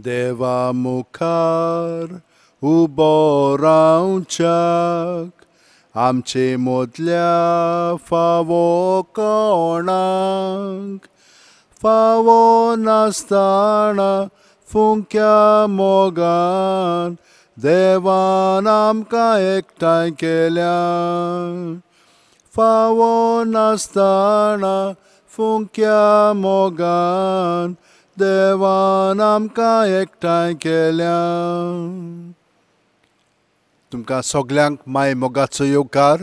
देवा मुखार उबो रावच्याक आमचे मदल्या फावो कोणाक फावो नासतना फुंक्या मोगान देवान आमकां एकठांय केल्या। फावो नासतना फुंक्या मोगान देवान आमकां एकठांय केल्या। तुमकां सगल्यांक माय मोगाचो येवकार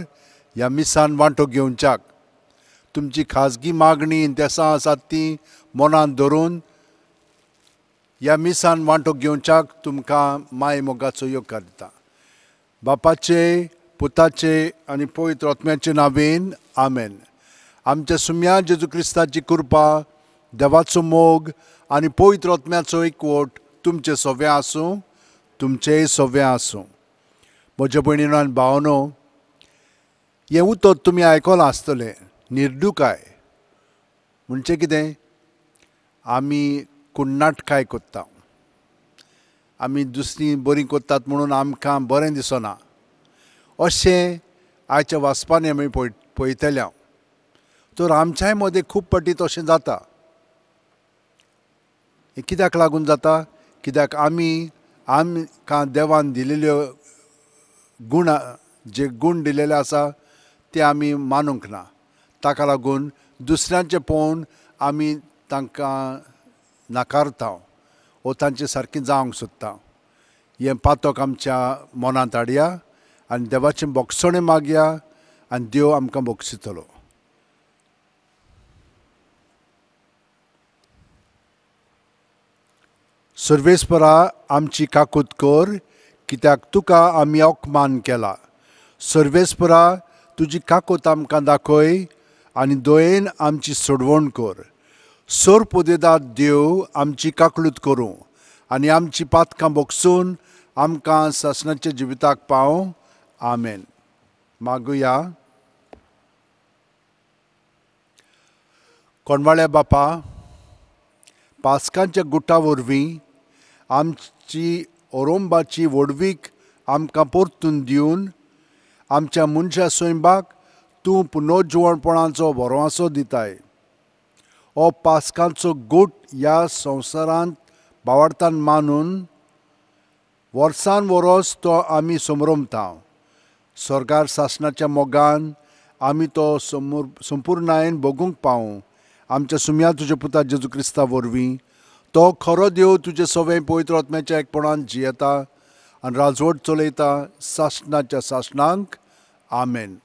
ह्या मिसान वांटो घेवच्याक। तुमची खाजगी मागणी इंतेसां आसात ती मनांत धरून ह्या मिसान वांटो घेवच्याक तुमकां माय मोगाचो येवकार दिता। बापाचे, पुताचे आनी पवित्र आत्म्याचे नांवेन आमेन। आमच्या सुम्या जेजू क्रिस्ताची कृपा, देवाचो मोग आनी पवित्र आत्म्याचो एकवट तुमचे सवे आसूं, तुमचेय सवे आसूं। म्हज्या भयणीनो आनी भावनो, हें उतर तुमी आयकलां आसतलें, निर्दुकाय म्हणजे कितें? आमी कुण्णाटकाय करता, आमी दुसरीं बरीं करतात म्हणून आमकां बरें दिसना अशें आयच्या वाचपांनी आमी पळयतले। तर आमच्याय मदें खूब फावटी तशें जाता। हें कित्याक लागून जाता? कित्याक आमी आमकां देवान दिलेल्यो गुण, जे गुण दिलेले आसा ते आमी मानूंक ना। ताका लागून दुसऱ्यांचें पळोवन आमी तांकां नाकारता वो तांचे सारकें जावंक सोदता। हें पातक आमच्या मनांत हाडया आनी देवाचें बोगसणें मागया आनी देव आमकां बोगसितलो। सर्वेस्परा आमची काकूत कर, कित्याक तुका आमी अपमान केला। सर्वेस्परा तुजी काकूत आमकां दाखय आनी दयेन आमची सोडवण कर। सोरपोदेदाद देव आमची काकलूत करूं आनी आमची पातकां बोगसून आमकां सासणाच्या जिविताक पावूं। आमेन। मागुया। कोणवाळ्या बापा, पास्कांच्या गुटा वरवीं आमची ओरोंबाची व्हडवीक आमकां परतून दिवन आमच्या मनशा सैंबाक तूं पुनर्जिवणपणाचो भरवंसो दिताय। हो पास्कांचो गूट ह्या संवसारांत बावडतान मानून वर्सान वरोस तो आमी समरमता। सरकार सासणाच्या मोगान आमी तो संपूर्णायेन भोगूंक पावूं। आमच्या सुम्या तुज्या पुता जेजू क्रिस्ता वरवीं तो खरो देव तुजे सवे पवित्र आत्म्याच्या एकपणान जियेता आनी राजवट चलयता सासणाच्या सासणांक। आमेन।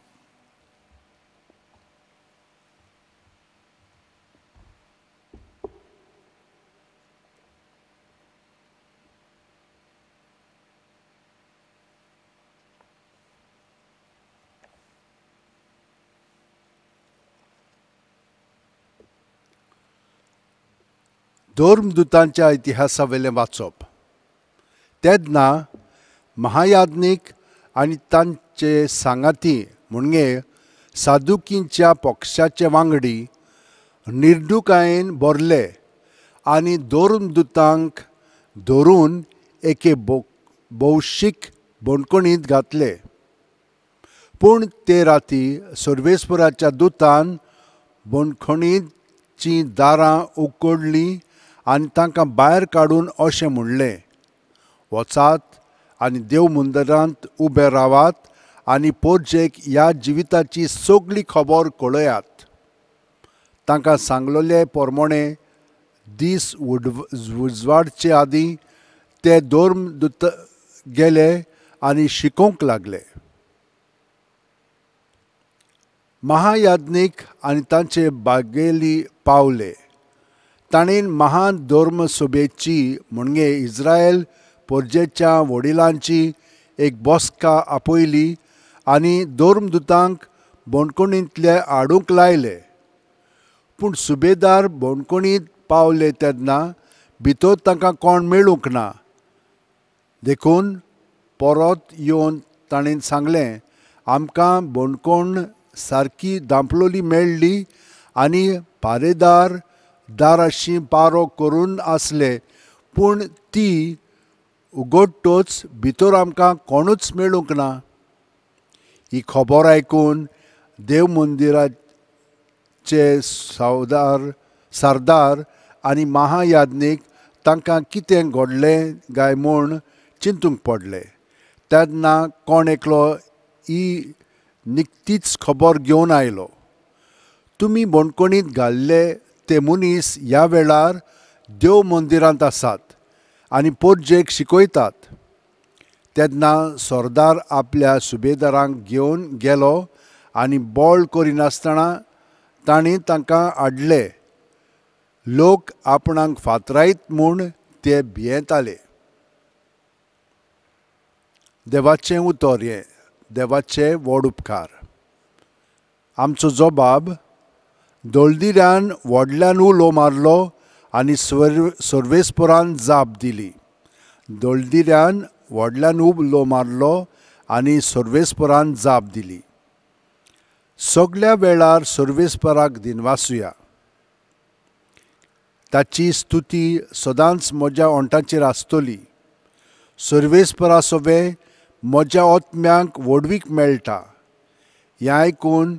धर्मदूतांच्या इतिहासावेलें वाचप। तेन्ना महायाज्ञीक आनी तांचे सांगाती म्हणजे सादुकींच्या पक्षाचे वांगडी निर्दुकायेन भरले आनी धर्मदूतांक धरून एके भौशीक बंदखणींत घातले। पूण ते राती सर्वेस्पराच्या दुतान बंदखणीचीं दारां उकडलीं आनी तांकां भायर काडून अशें म्हणलें, वचात आनी देव मंदिरांत उबे रावात आनी पोरजेक ह्या जिविताची सगळी खबर कळयात। तांकां सांगलेले प्रमाणे दीस उजवाडचे आदीं ते धर्मदूत गेले आनी शिकोवंक लागले। महायाज्ञीक आनी तांचे बागेली पावले। ताणें महान धर्मसभेची म्हणजे इस्रायल पोरजेच्या वडिलांची एक बसका आपयली आनी धर्मदूतांक बंदखणींतले हाडूंक लायले। पूण सुबेदार बंदखणींत पावले तेन्ना भितर तांकां कोण मेळूंक ना। देखून परत येवन ताणें सांगलें, आमकां बंदखण सारकी दांपलोली मेळ्ळी आनी पारेदार दाराशी पारो करून आसले, पूण ती उगडटोच भितर आमकां कोणूच मेळूंक ना। ही खबर आयकून देव मंदिराचे सरदार आनी महायाज्ञीक तांकां कितें घडलें काय म्हूण चिंतूंक पडले। तेन्ना कोण एकलो ही निकतीच खबर घेवन आयलो, तुमी बणकोणींत घाल्ले ते मनीस ह्या वेळार देव मंदिरांत आसात आनी पोरजेक शिकयतात। तेन्ना सरदार आपल्या सुबेदारांक घेवन गेलो आनी बळ करिनासतना तांणी तांकां हाडले। लोक आपणाक फातरायत म्हूण ते भियेताले। देवाचें उतर हें, देवाचे व्हड उपकार। आमचो जबाब दळदिऱ्यान व्हडल्यान उलो मारलो आनी सर्वेस्परान जाप दिली। दळदिऱ्यान व्हडल्यान उलो मारलो आनी सर्वेस्परान जाप दिली। सगल्या वेळार सर्वेस्पराक दिनवासुया, ताची स्तुती सदांच म्हज्या ओंठाचेर आसतली। सर्वेस्परा सोबे म्हज्या आत्म्यांक व्हडवीक मेळटा। हें आयकून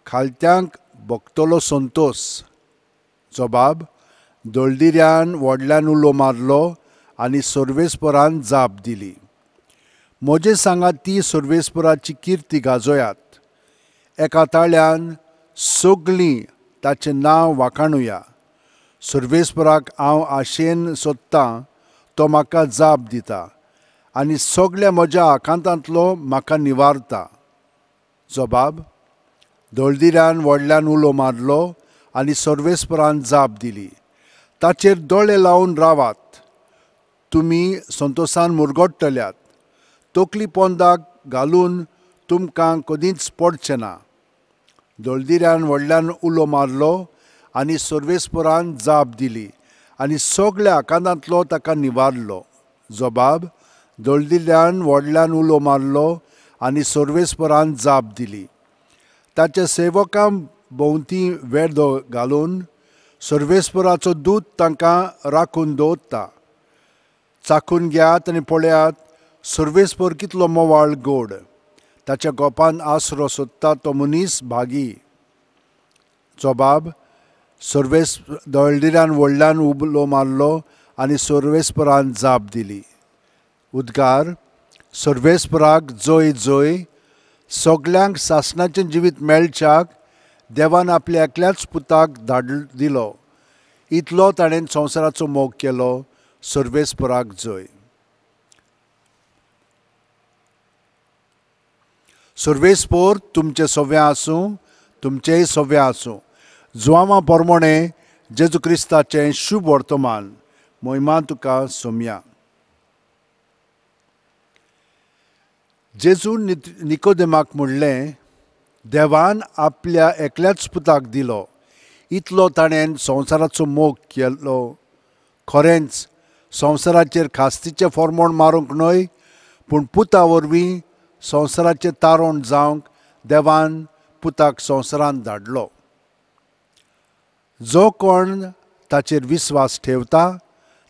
खालत्यांक भोगतलो संतोस। जबाब दळदिऱ्यान व्हडल्यान उलो मारलो आनी सर्वेस्परान जाप दिली। म्हजे सांगात ती सर्वेस्पराची किर्ती गाजोयात, एका ताळ्यान सगळीं ताचें नांव वाखाणुया। सर्वेस्पराक हांव आशेन सोदतां, तो म्हाका जाप दिता आनी सगळ्या म्हज्या आकांतांतलो म्हाका निवारता। जबाब दळदिऱ्यान व्हडल्यान उलो मारलो आनी सर्वेस्परान जाप दिली। ताचेर दोळे लावन रावात, तुमी संतोसान मुरगडटल्यात। तकली पोंदाक घालून तुमकां कदींच पडचें ना। दळदिऱ्यान व्हडल्यान उलो मारलो आनी सर्वेस्परान जाप दिली आनी सगळ्या आकांतांतलो ताका निवारलो। जबाब दळदिऱ्यान व्हडल्यान उलो मारलो आनी सर्वेस्परान जाप दिली। ताच्या सेवकां भोंवती वेडो घालून सर्वेस्पराचो दूत तांकां राखून दवरता। चाखून घेयात आनी पळयात सर्वेस्पर कितलो मोवाळ गोड। ताच्या गोपान आसरो सोदता तो मनीस भागी। जबाब दळदिऱ्यान व्हडल्यान उलो मारलो आनी सर्वेस्परान जाप दिली। उद्गार सर्वेस्पराक जय जय। सगल्यांक सासणाचें जिवीत मेळच्याक देवान आपल्या एकल्याच पुताक धाड दिलो, इतलो ताणें संवसाराचो मोग केलो। सर्वेस्पराक जय। सर्वेस्पर तुमचें सव्वें आसूं, तुमचेंय सव्वें आसूं। जुआंवा पोरमोणे जेजू क्रिस्ताचें शुभ वर्तमान। मोहिमा तुका सोमया। जेजू निकोदेमाक म्हणलें, देवान आपल्या एकल्याच पुताक दिलो, इतलो ताणें संवसाराचो मोग केलो। खरेंच संवसाराचेर खास्तीचें फॉर्मोण मारूंक न्हय, पूण पुता वरवीं संवसाराचें तारण जावंक देवान पुताक संवसारांत धाडलो। जो कोण ताचेर विस्वास ठेवता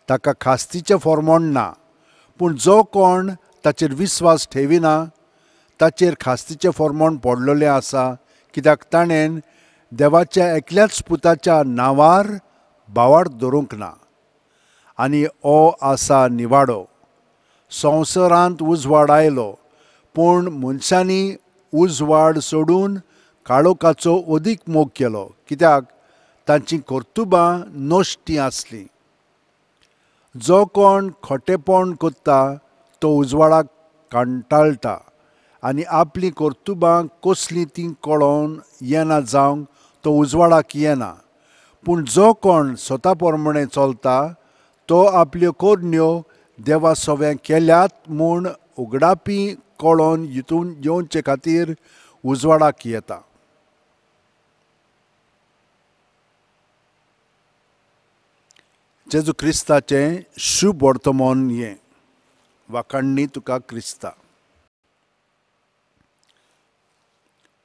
ताका खास्तीचें फॉर्मोण ना, पूण जो कोण ताचेर विस्वास ठेविना ताचेर खास्तीचें फॉर्मोण पडलेलें आसा, कित्याक ताणें देवाच्या एकल्याच पुताच्या नांवार भावार्थ धरूंक ना। आनी हो आसा निवाडो। संवसारांत उजवाड आयलो, पूण मनशांनी उजवाड सोडून काळोखाचो अदीक मोग केलो, कित्याक तांची कर्तुबां नश्टीं आसलीं। जो कोण खोटेपण करता तो उजवाडाक कंटाळटा आनी आपलीं कर्तुबां कसलीं तीं कळोवन येना जावंक तो उजवाडाक येना। पूण जो कोण स्वता प्रमाणे चलता तो आपल्यो करण्यो देवा सवें केल्यात म्हूण उगडापी कळोन येवचे खातीर उजवाडाक येता। जेजू क्रिस्ताचें शुभ वर्तमान हें। वाखाणणी तुका क्रिस्ता।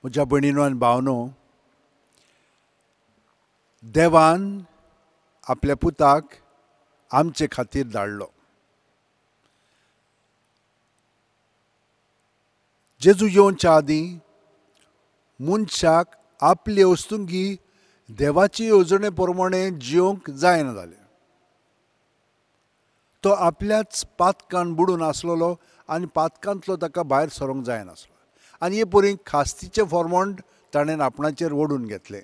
म्हज्या भयणीनो आनी भावनो, देवान आपल्या पुताक आमचे खातीर धाडलो. जेजू येवच्या आदीं मनशाक आपले वस्तुंगी देवाची येवजणे प्रमाणे जिवंक जायना जालें. तो आपल्याच पातकान बुडून आसलेलो आनी पातकांतलो ताका भायर सरोंक जायनासलो आनी हे परी खास्तीचें फॉर्मोंट ताणें आपणाचेर ओडून घेतलें.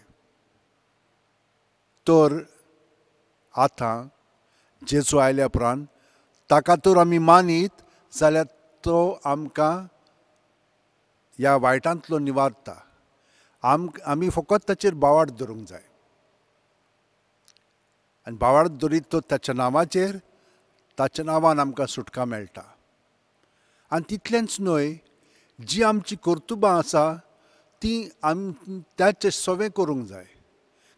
तर आतां जेजू आयल्या उपरांत ताका तर आमी मानीत जाल्यार तो आमकां ह्या वायटांतलो निवारता. आमी फकत ताचेर बावाड धरूंक जाय आनी बावाड धरीत तो ताच्या नांवाचेर, ताच्या नांवान आमकां सुटका मेळटा. आनी तितलेंच न्हय, जी आमची कर्तुबां आसा ती आम ताचे सवें करूंक जाय,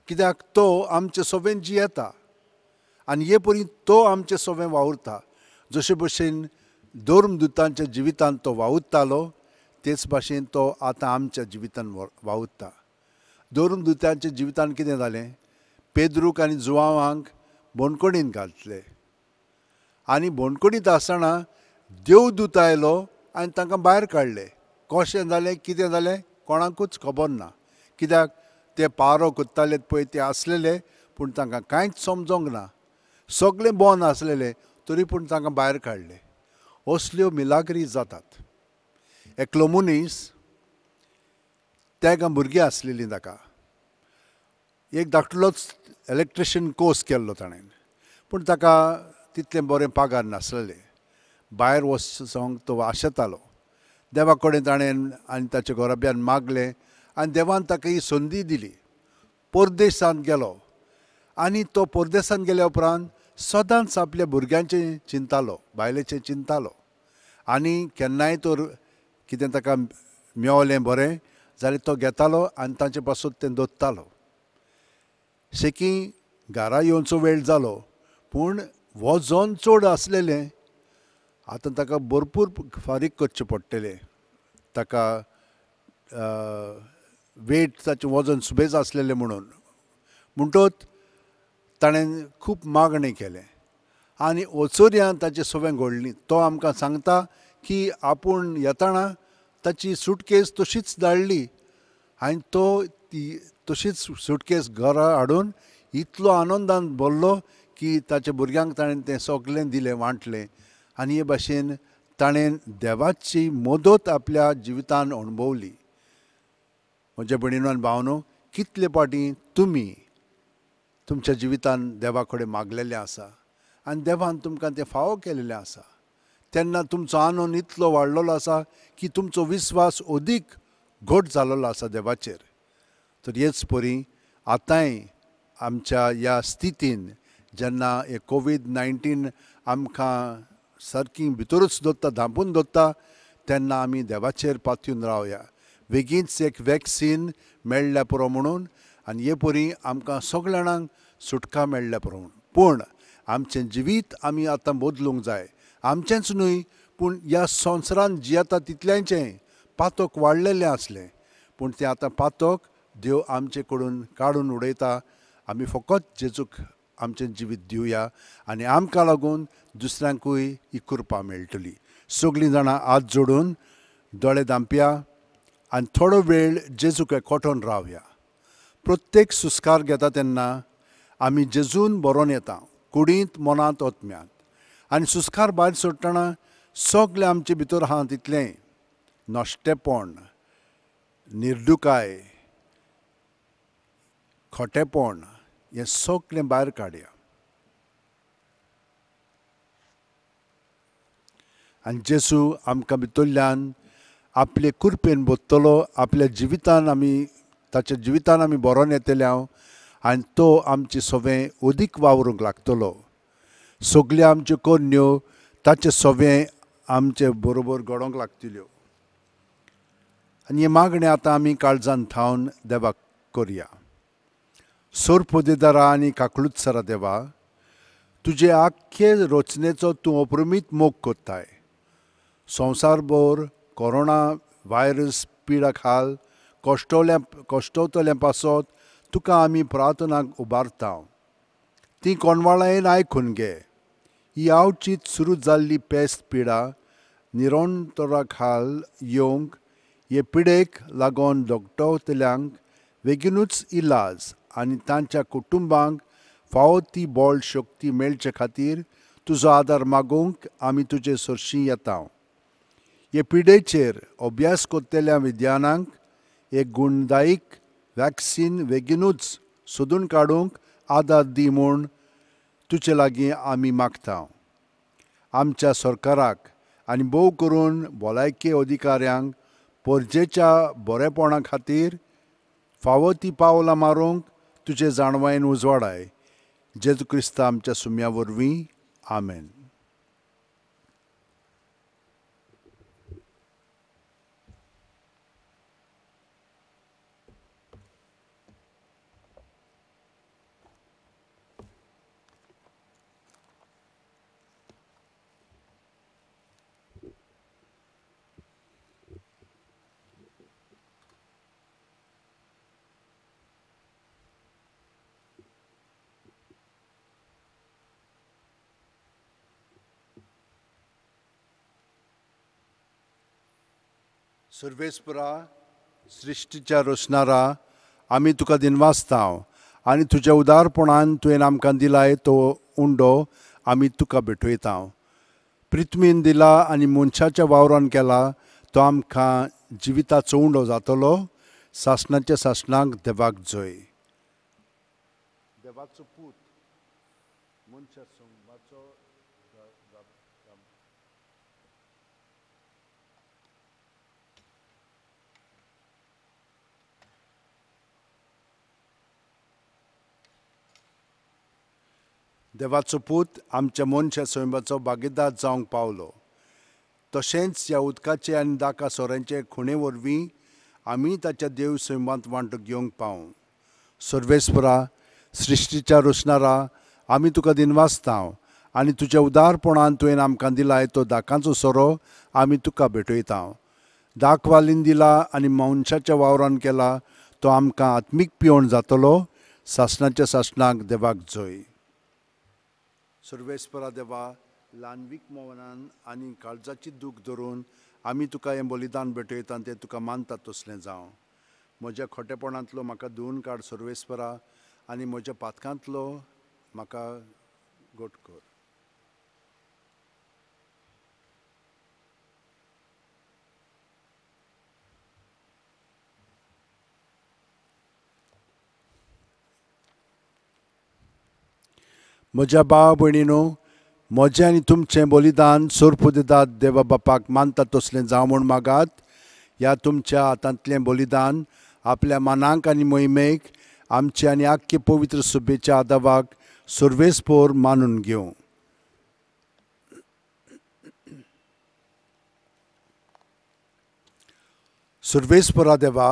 कित्याक तो आमचे सवें जियेता आनी हे परी तो आमचे सवें वावुरता. जशे भशेन धर्मदुतांच्या जिवितांत तो वावुरतालो तेच भाशेन तो आतां आमच्या जिवितान वावुरता. धर्मदुतांच्या जिवितान कितें जालें, पेद्रूक आनी जुवांवांक बंदखणींत घातले आनी बंदखणींत आसतना देवदूत आयलो आनी तांकां भायर काडले. कशें जालें कितें जालें कोणाकूच खबर ना, कित्याक ते पारो करताले पळय ते आसलेले, पूण तांकां कांयच समजोंक ना, सगळें बंद आसलेलें तरी पूण तांकां भायर काडले. असल्यो मिलाग्री जातात. एकलो मनीस, तेका भुरगीं आसलेलीं, ताका एक धाकटुलोच इलेक्ट्रिशियन कोर्स केल्लो ताणें, पूण ताका तितलें बरें पागार नासलेलें. भायर वचोंक तो आशेतालो. देवा कडेन ताणें आनी ताच्या घराब्यान मागलें आनी देवान ताका ही संदी दिली. परदेशांत गेलो आनी तो परदेशांत गेल्या उपरांत सदांच आपल्या भुरग्यांचें चिंतालो, बायलेचें चिंतालो आनी केन्नाय तर कितें ताका मेवलें बरें जाल्यार तो घेतालो आनी तांचे पासून तें दोत्तालो. शेकी घरा येवचो वेळ जालो, पूण वजन चड आसलेलें. आतां ताका भरपूर फारीक करचें पडटलें, ताका वेट ताचें वजन सुबेज आसलेलें म्हणून. म्हणटोच ताणें खूब मागणें केलें आनी वचोरयान ताचें सगळें घडलीं. तो आमकां सांगता की आपूण येताना ताची सुटकेस तशीच धाडली आनी तो ती तशीच सुटकेस घरा हाडून इतलो आनंदान भरलो की ताच्या भुरग्यांक ताणें तें सगळें दिलें, वांटलें आनी हे भाशेन ताणें देवाची मदत आपल्या जिवितान अणभवली. म्हज्या भयणीनो आनी भावनो, कितले फावटी तुमी तुमच्या जिवितान देवा कडेन मागलेलें आसा आनी देवान तुमकां तें फावो केलेलें आसा, तेन्ना तुमचो आनंद इतलो वाडलेलो आसा की तुमचो विस्वास अदीक घट जाल्लो आसा देवाचेर. तर हेच परी आतांय आमच्या ह्या स्थितीन जेन्ना हे कोवीड-19 आमकां सारकी भितरूच दवरता, धांपून दवरता, तेन्ना आमी देवाचेर पातयून रावया. बेगीनच एक वॅक्सीन मेळ्ळ्या पुरो म्हणून आनी हे परी आमकां सगळ्या जाणांक सुटका मेळ्ळ्या पुरो म्हणून. पूण आमचें जिवीत आमी आतां बदलूंक जाय. आमचेंच न्हय पूण ह्या संवसारांत जियेता तितल्यांचें पातक वाडलेलें आसलें, पूण तें आतां पातक देव आमचे कडून काडून उडयता. आमी फकत जेजूक आमचें जिवीत दिवया आनी आमकां लागून दुसऱ्यांकूय ही कृपा मेळटली. सगळीं जाणां हात जोडून दोळे धांपया आनी थोडो वेळ जेजूक एकवटून रावया. प्रत्येक सुस्कार घेता तेन्ना आमी जेजून बरोवन येता, कुडींत, मनांत, आत्म्यांत. आनी सुस्कार भायर सोडटना सगळें आमचे भितर आहा तितलें नश्टेपण, निर्दुकाय, खोटेपण हें सगळें भायर काडया आनी जेजू आमकां भितरल्यान आपले कृपेन बदतलो. आपल्या जिवितान आमी ताच्या जिवितान आमी बरोवन येतले हांव आनी तो आमचे सवें अदीक वावरूंक लागतलो. सगल्यो आमच्यो करण्यो ताचे सवें आमचे बरोबर घडोवंक लागतल्यो. आनी हें मागणें आतां आमी काळजान थावन देवाक करया. सोरपोदेदारा आनी काकळूतसरा देवा, तुजे आख्खे रचनेचो तूं अपरमीत मोग करताय. संवसारभर कोरोना व्हायरस पिडा खाल कश्टवतल्या पासत तुका आमी प्रार्थनाक उबारता. ती कोणवाळायेन आयकून घे. ही आवचीत सुरू जाल्ली पेस्त पिडा निरंतराखाल येवंक हे पिडेक लागून धोगटतल्यांक बेगीनूच इलाज आनी तांच्या कुटुंबांक फावो ती बळ शक्ती मेळचे खातीर तुजो आदार मागूंक आमी तुजे सरशीं येता. हे पिडेचेर अभ्यास करतल्या विद्यानांक एक गुणदायक वॅक्सिन बेगीनूच सोदून काडूंक आदार दी म्हूण तुजे लागीं आमी मागता. आमच्या सरकाराक आनी भोव करून भलायकी अधिकाऱ्यांक परजेच्या बरेपणा खातीर फावो ती पावलां मारूंक तुजे जाणवायेन उजवाडाय. जेजू क्रिस्ता आमच्या सुम्या वरवीं, आमेन. सर्वेस्परा सृश्टीच्या रोसणारा आमी तुका दिनवासता आनी तुज्या उदारपणान तुवें आमकां दिलाय तो उंडो आमी तुका भेटयता. प्रिथ्मीन दिला आनी मनशाच्या वावरान केला तो आमकां जिविताचो उंडो जातलो. सासणाच्या सासणाक देवाक जय. देवाचो पूत मनशा संबाचो देवाचो पूत आमच्या मनशा सैमाचो भागीदार जावंक पावलो. तशेंच ह्या उदकाचे आनी दाका सोऱ्यांचे खुणे वरवीं आमी ताच्या देव सैमांत वांटो घेवंक पावूं. सर्वेस्परा सृश्टीच्या रोसणारा आमी तुका दिनवासता आनी तुज्या उदारपणान तुवें आमकां दिलाय तो दाकांचो सोरो आमी तुका भेटयता. दाखवालीन दिला आनी मनशाच्या वावरान केला तो आमकां आत्मीक पिवण जातलो. सासणाच्या सासणाक देवाक जय. सर्वेस्परा देवा, ल्हानवीक मनान आनी काळजाची दूख धरून आमी तुका हें बलिदान भेटयता तें तुका मानता तसलें जावं. म्हज्या खोटेपणांतलो म्हाका धुवन काड सर्वेस्परा आनी म्हज्या पातकांतलो म्हाका गोट कर. म्हज्या भाव भयणीनो, म्हजें आनी तुमचें बलिदान सोरपुदेदात देवा बापाक मानता तसलें जावं म्हूण मागात. ह्या तुमच्या हातांतलें बलिदान आपल्या मनाक आनी मोहिमेक आमचे आनी आख्खे पवित्र सुबेच्या आदावाक सर्वेस्पोर मानून घेवं. सर्वेस्परा देवा,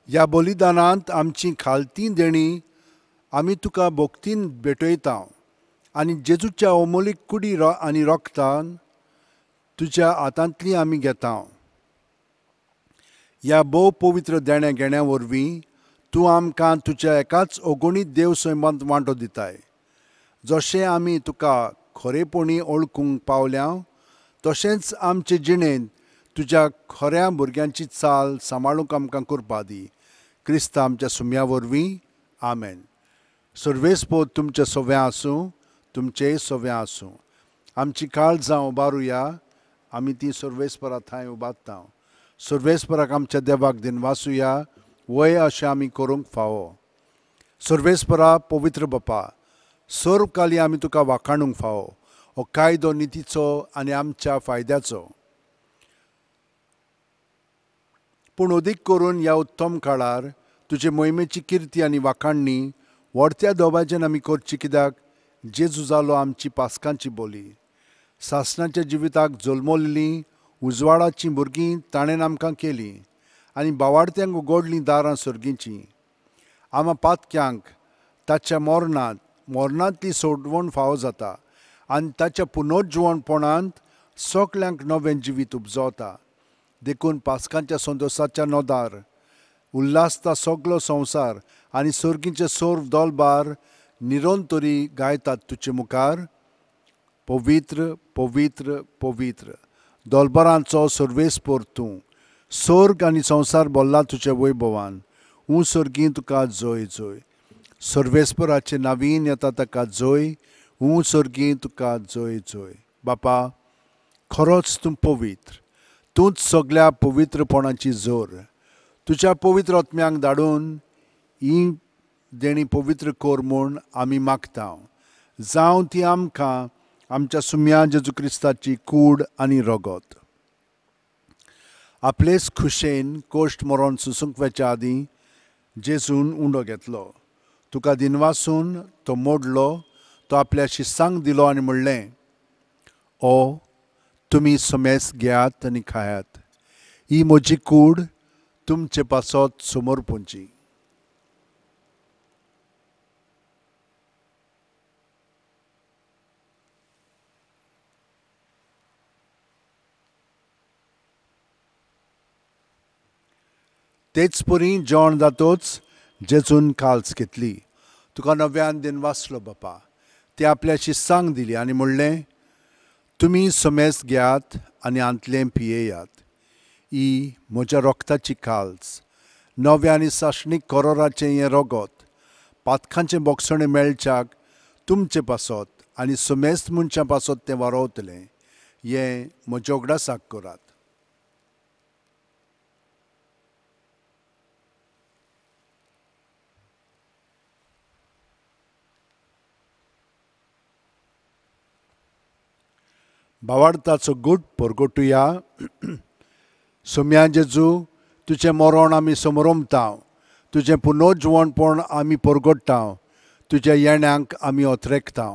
ह्या बलिदानांत आमची खालती देणी आमी तुका भक्तीन भेटयता आनी जेजूच्या अमोलीक कुडी आनी रोगतान तुज्या हातांतली आमी घेता. ह्या भोव पवित्र देण्या घेण्या वरवीं तूं आमकां तुज्या एकाच अगणीत देव सैमांत वांटो दिताय. जशें आमी तुका खरेपणी ओळखूंक पावल्या तशेंच आमचे जिणेंत तुज्या खऱ्या भुरग्यांची चाल सांबाळूंक आमकां करपा दी. क्रिस्ता आमच्या सुम्या वरवीं, आमेन. सर्वेस्पोद तुमचें सव्यां आसूं, तुमचेंय सव्यां आसूं. आमची काळजां उबारुया, आमी ती सर्वेस्परा थंय उबारता. सर्वेस्पराक आमच्या देवाक दिनवासुया, वय अशें आमी करूंक फावो. सर्वेस्परा पवित्र बापा, सर्व काली आमी तुका वाखाणूंक फावो. हो कायदो नितीचो आनी आमच्या फायद्याचो, पूण अदीक करून ह्या उत्तम काळार तुजे मोहिमेची किर्ती आनी वाखाणणी व्हडत्या दोबाज्यान आमी करची. कित्याक जेजू जालो आमची पास्कांची बोली. सासणाच्या जिविताक जल्मल्लीं उजवाडाचीं भुरगीं ताणें आमकां केलीं आनी बावाडत्यांक उगडलीं दारां सर्गीचीं. आमा पातक्यांक ताच्या मरणांतली सोडवण फावो जाता आनी ताच्या पुनर्जिवणपणांत सगल्यांक नवें जिवीत उपजवता. देखून पास्कांच्या संतोशाच्या नोदार उल्हासता सगलो संवसार आनी सर्गीचे सर्व दोलबार निरंतरी गायतात तुजे मुखार. पवित्र पवित्र पवित्र दोलबरांचो सर्वेस्पर तूं, स्वर्ग आनी संवसार भरला तुज्या वैभवान। ऊं स्वर्गीं तुका जय जय। सर्वेस्पराचे नवीन येता ताका जय, ऊं स्वर्गीं तुका जय जय। बापा खरोच तूं पवित्र, तूंच सगळ्या पवित्रपणाची जोर। तुज्या पवित्र आत्म्यांक धाडून ही देणी पवित्र कर म्हूण आमी मागता। जावं ती आमकां आमच्या सुम्या जेजू क्रिस्ताची कूड आनी रगत। आपलेच खुशेन कोश्ट मरोन सुसूंक वचच्या आदीं जेजून उंडो घेतलो, तुका दिनवासून तो मोडलो, तो आपल्या शिसांक दिलो आनी म्हणलें, ओ तुमी समेस घेयात आनी खायात, ही म्हजी कूड तुमचे पासत समर्पूंची। तेच परी जेवण जातोच जेजून काल्स घेतली, तुका नव्यान दिनवासलो बापा, ती आपल्या शिसांक दिली आनी म्हणलें, तुमी समेस घेयात आनी आंतलें पियेयात, ही म्हज्या रोगताची काल्स, नव्या आनी सासणीक करोराचें हें रगत पातकांचें बोगसणें मेळच्याक तुमचे पासत आनी समेस्त मनशां पासत तें वारोवतलें, हें म्हज्या उगडासाक करात। भावार्थाचो गूट परगटुया। सोम्या जेजू तुजें मरण आमी समरमता, तुजें पुनर्जिवणपण आमी परगट्टा, तुज्या येण्याक आमी अत्रेकता।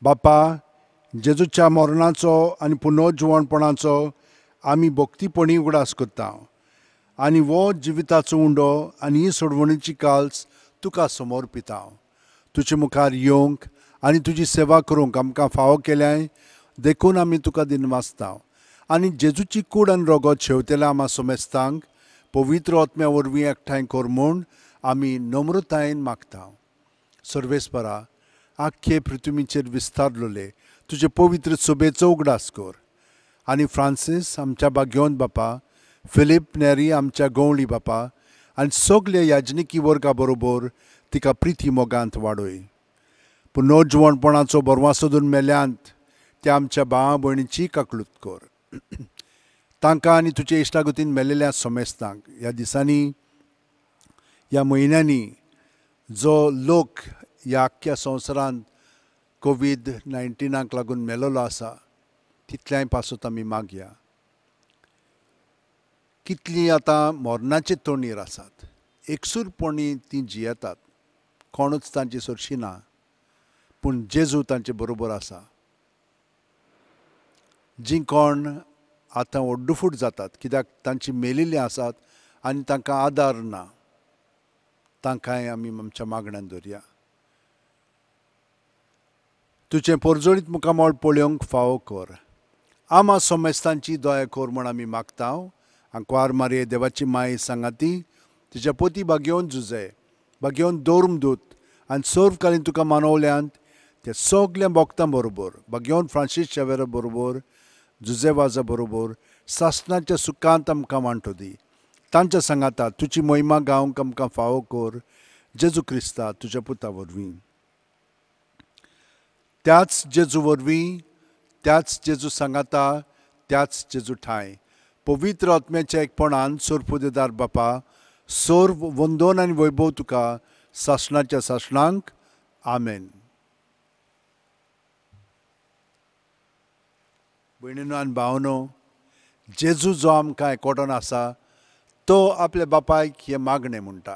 बापा जेजूच्या मरणाचो आनी पुनर्जिवणपणाचो आमी भक्तीपणी उगडास करता आनी हो जिविताचो उंडो आनी ही सोडवणीची काल्स तुका समर्पिता। तुजे मुखार येवंक आनी तुजी सेवा करूंक आमकां फावो केल्याय देखून आमी तुका दिनवासता आनी जेजूची कूड आनी रगत शेवतेल्या आमा समेस्तांक पवित्र आत्म्या वरवीं एकठांय कर म्हूण आमी नम्रतायेन मागता। सर्वेस्परा आख्खे पृथ्वीचेर विस्तारलेले तुजे पवित्र सभेचो उगडास कर आनी फ्रांसीस आमच्या बाग्योन बापा, फिलीप नेरी आमच्या गवळी बापा आनी सगळे याजनिकी वर्गा बरोबर तिका प्रिती मोगांत वाडय। पुनर्जिवणपणाचो बरवासो सोदून मेल्यांत त्या आमच्या भावा भयणीची काकलूत कर, तांकां आनी तुजे इश्टागतीन मेलेल्या समेस्तांक ह्या दिसांनी ह्या म्हयन्यांनी जो लोक ह्या आख्ख्या संवसारांत कोवीड 19 लागून मेलेलो आसा तितल्याय पासत आमी मागया। कितलीं आतां मरणाचे तोंडीर आसात, एकसूरपणी तीं जियेतात, कोणूच तांची सरशी ना, पूण जेजू तांचे बरोबर आसा। जीं कोण आतां ओड्डुफूट जातात कित्याक तांची मेलिल्लीं आसात आनी तांकां आदार ना, तांकांय आमी आमच्या मागण्यान धरया। तुजें पोरजोळीत मुखामळ पळोवंक फावो कर, आमा समेस्तांची दया कर म्हूण आमी मागता। आंकवार मारये देवाची माय सांगाती तिच्या पोती बागेवन जुजे बागेवन दौर्मदूत आनी सर्वकालीन तुका मानवल्यांत ते सगल्या भक्तां बरोबर बागेवन फ्रांसीस शेवेरा बरोबर जुजे वाजा बरोबर सासणाच्या सुखांत आमकां वांटो दी। तांच्या सांगाता तुजी महिमा गावंक आमकां फावो कर, जेजू क्रिस्ता तुज्या पुता वरवीं। त्याच जेजू वरवीं, त्याच जेजू सांगाता, त्याच जेजू ठांय पवित्र आत्म्याच्या एकपणान सोरपुदेदार बापा सर्व वंदन आनी वैभव तुका सासणाच्या सासणांक। आमेन। भयणीनो आनी भावनो, जेजू जो आमकां एकवटोन आसा तो आपल्या बापायक हें मागणें म्हणटा।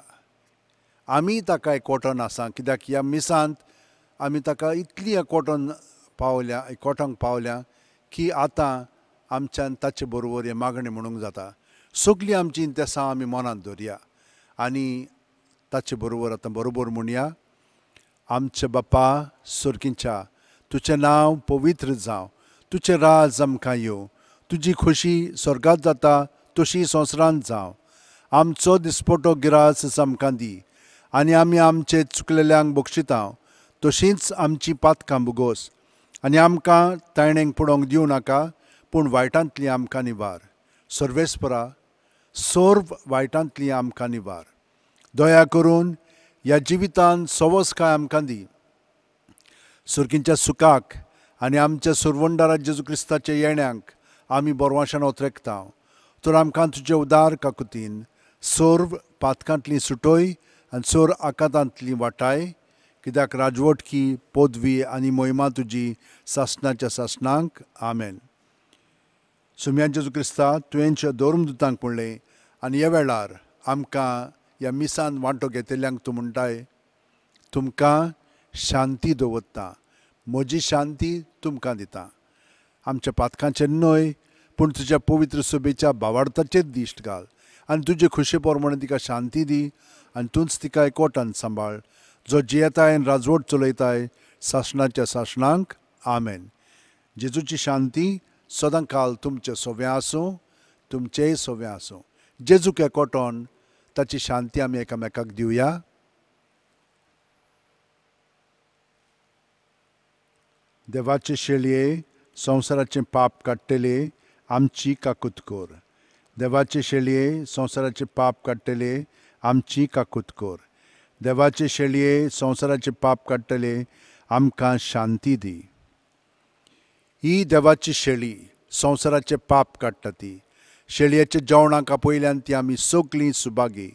आमी ताका एकवटोन आसा कित्याक ह्या मिसांत आमी ताका इतली एकवटोन पावल्या, एकवटोंक पावल्या की आतां आमच्यान ताचे बरोबर हें मागणें म्हणूंक जाता। सगळीं आमची इंतेसां आमी मनांत धरया आनी ताचे बरोबर आतां बरोबर म्हणया। आमच्या बापा सर्गींच्या, तुजें नांव पवित्र जावं, तुजें राज आमकां येवं, तुजी खोशी स्वर्गांत जाता तशी संवसारांत जावं। आमचो दिसपटो गिरास आमकां दी आनी आमी आमचे चुकलेल्यांक बक्षिता तशींच आमची पातकां भोगोस आनी आमकां तायणेंक पडोवंक दिवं नाका, पूण वायटांतली आमकां निवार. सर्वेस्परा, सर्व वायटांतली आमकां निवार. दया करून ह्या जिवितान सवसकाय आमकां दी. सुर्कींच्या सुखाक आनी आमच्या सुरवंडारा जेजू क्रिस्ताच्या येण्यांक आमी बरवाशान ओतरेकता. तर आमकां तुजे उदार काकुतीन सर्व पातकांतली सुटोय आनी सर्व आकांतांतली वाटाय, कित्याक राजवटकी पदवी आनी मोहिमा तुजी सासणाच्या सासणांक. आमेन. सुम्या जेजू क्रिस्ता, तुवेंच्या धर्मदुतांक म्हणलें आनी ह्या वेळार आमकां ह्या मिसान वांटो घेतल्यांक तूं म्हणटाय, तुमकां शांती दवरता, म्हजी शांती तुमकां दिता. आमच्या पातकांचेर न्हय, पूण तुज्या पवित्र सभेच्या भावार्थाचेर दिश्ट घाल आनी तुजे खुशे प्रमाणे तिका शांती दी आनी तूंच तिका एकवटान सांबाळ, जो जियेताय आनी राजवट चलयताय सासणाच्या सासणांक. आमेन. जेजूची शांती सदां काल तुमचे सोव्या आसूं, तुमचेय सोव्या आसूं. जेजूक एकवटोन ताची शांती आमी एकामेकाक दिवया. देवाचे शेळये संवसाराचें पाप काडटले आमची काकूत कर. देवाचे शेळये संवसाराचें पाप काडटले आमची काकूत कर. देवाचे शेळये संवसाराचें पाप काडटले आमकां शांती दी. ही देवाची शेळी संवसाराचें पाप काडटा ती. शेळयेच्या जेवणाक आपयल्यान ती आमी सगळीं सुभागी.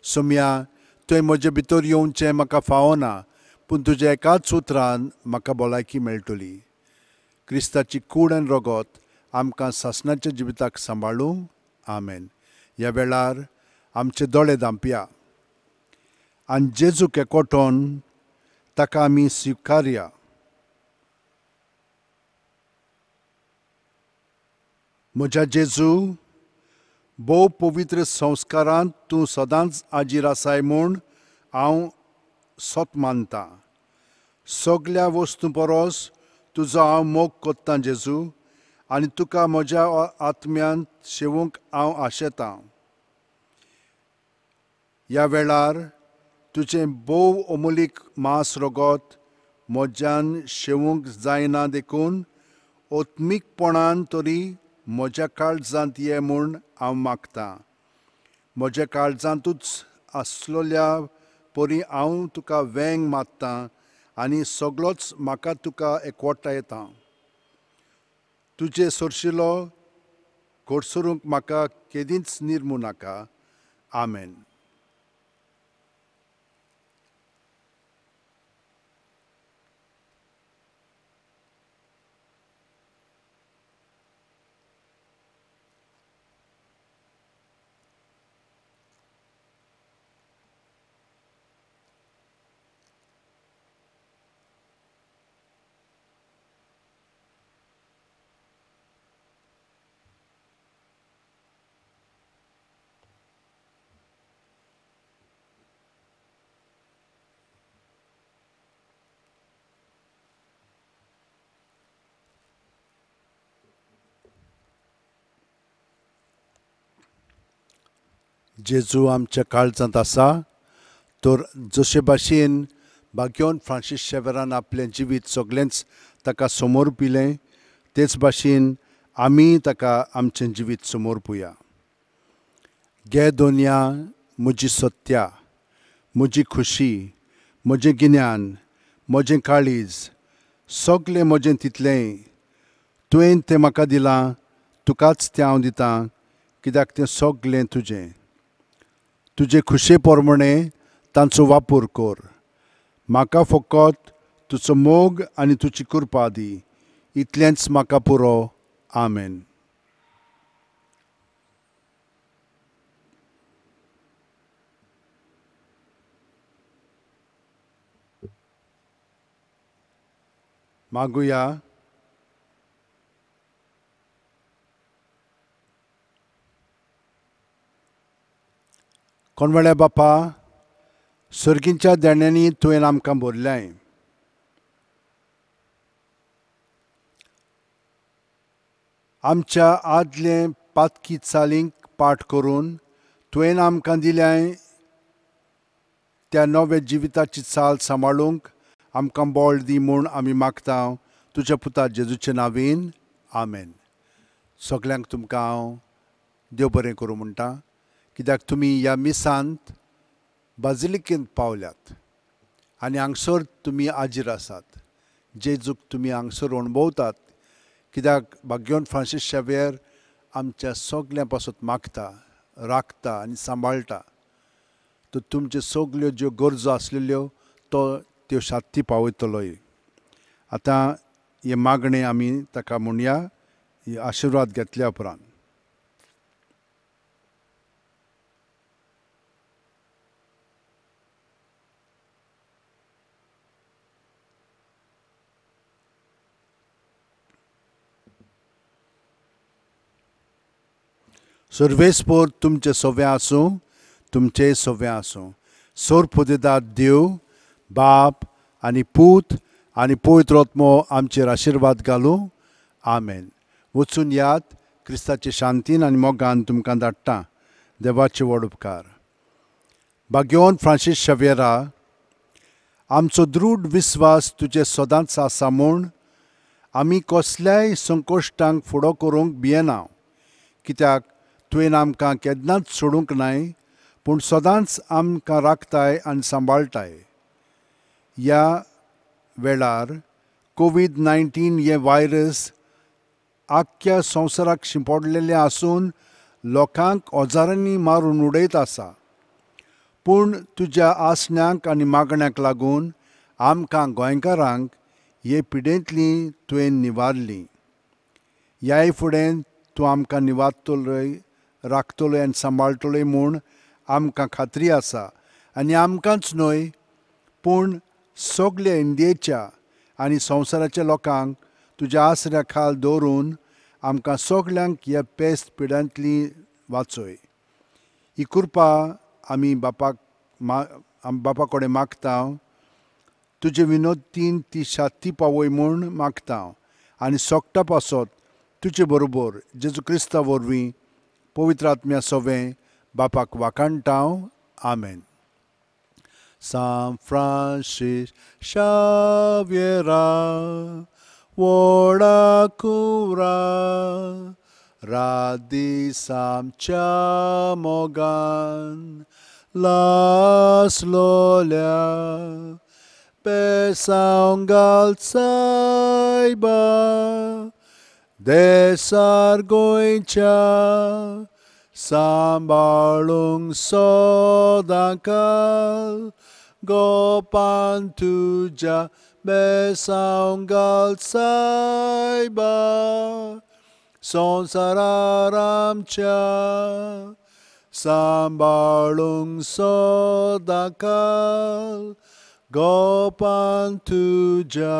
सोम्या, तुवें म्हजे भितर येवचें म्हाका फावना, पूण तुज्या एकाच उतरान म्हाका भलायकी मेळटली. क्रिस्ताची कूड आनी रगत आमकां सासणाच्या जिविताक सांबाळूं. आमेन. ह्या वेळार आमचे दोळे धांपया आनी जेजूक एकवटोन ताका आमी स्विकारया. म्हज्या जेजू, भोव पवित्र संस्कारांत तूं सदांच आजीर आसाय म्हूण हांव सत मानतां. सगल्या वस्तूं परस तुजो हांव मोग कोत्तां जेजू, आनी तुका म्हज्या आत्म्यांत शेवूंक हांव आशेतां. ह्या वेळार तुजें भोव अमोलीक मांस रगत म्हज्यान शेवूंक जायना, देखून आत्मीकपणान तरी म्हज्या काळजांत ये म्हूण हांव मागतां. म्हज्या काळजांतूच आसलोल्या परी हांव तुका वेंग मारतां आनी सगळोच म्हाका तुका एकवटा येता. तुजे सरशिलो घडसरूंक म्हाका केदींच निर्मू नाका. आमेन. जेजू आमच्या काळजांत आसा तर जशे भाशेन भाग्योन फ्रांसीस शेवरान आपलें जिवीत सगळेंच ताका समर्पिलें, तेच भाशेन आमी ताका आमचें जिवीत समर्पुया. गे दोनया म्हजी सत्या, म्हजी खुशी, म्हजें गिन्यान, म्हजें काळीज, सगळें म्हजें तितलेंय तुवें तें म्हाका दिलां, तुकाच तें हांव दितां, कित्याक तें सगळें तुजें. तुजे खुशे प्रमाणे तांचो वापर कर. म्हाका फकत तुजो मोग आनी तुजी कृपा दी, इतलेंच म्हाका पुरो. आमेन. मागुया. कोणवेळ्या बापा, सर्गींच्या देण्यांनी तुवें आमकां भरल्याय. आमच्या आदले पातकी चालींक पाठ करून तुवें आमकां दिल्याय त्या नव्या जिविताची चाल सांबाळूंक आमकां बळ दी म्हूण आमी मागता तुज्या पुता जेजूचे नांवेन, आमेन. सगल्यांक तुमकां हांव देव बरें करूं म्हणटा, कित्याक तुमी ह्या मिसांत बाजिलिकेंत पावल्यात आनी हांगसर तुमी आजीर आसात. जेजूक तुमी हांगसर अणभवतात, कित्याक भाग्यवंत फ्रांसीस शावियेर आमच्या सगल्यां पासत मागता, राखता आनी सांबाळटा. तर तुमच्यो सगल्यो ज्यो गरजो आसलेल्यो तो त्यो शाती पावयतलोय. आतां हे मागणें आमी ताका म्हणया आशिर्वाद घेतल्या उपरांत. सर्वेस्पोर तुमचे सोवे आसूं, तुमचे सोवे आसूं. सोरपुदेदार देव बाप आनी पूत आनी पवित्र आत्मो आमचेर आशिर्वाद घालूं. आमेन. वचून याद क्रिस्ताचे शांतीन आनी मोगान तुमकां धाडटा. देवाचे व्हड उपकार. भाग्यवंत फ्रांसीस शावियेरा, आमचो दृढ विस्वास तुजे सदांच आसा म्हूण आमी कसल्याय संकश्टांक फुडो करूंक भियेना, कित्याक तुवें आमकां केन्नाच सोडूंक नाय, पूण सदांच आमकां राखताय आनी सांबाळटाय. ह्या वेळार कोवीड-19 हें व्हायरस आख्ख्या संवसाराक शिंपडलेलें आसून लोकांक हजारांनी मारून उडयत आसा, पूण तुज्या आसण्यांक आनी मागण्यांक लागून आमकां गोंयकारांक हे पिडेंतली तुवें निवारली. ह्याय फुडें तूं आमकां निवारतलोय, राखतलोय आनी सांबाळटलोय म्हूण आमकां खात्री आसा. आनी आमकांच न्हय पूण सगल्या इंडियेच्या आनी संवसाराच्या लोकांक तुज्या आसऱ्या खाल दवरून आमकां सगल्यांक ह्या पेस्त पिड्यांतली वाचय. ही कृपा आमी बापाक बापा कडेन मागता. तुजे विनोदीन ती शाती पावय म्हूण मागता आनी सोगटा पासत तुजे बरोबर जेजू क्रिस्ता वरवीं पवित्र आत्म्या सोवें बापाक वाखाणटा. आमेन. सांत फ्रांसीस शावियेरा, व्हडा कुंवरा, रात दीस आमच्या मोगान लासलोल्या, बेसांव घाल सायबा देसार गोंयच्या, सांबाळूंक सदांकाल गोपान तुज्या, बेसांव घाल सायबा संवसारार आमच्या, सांबाळूंक सदांकाल गोपान तुज्या.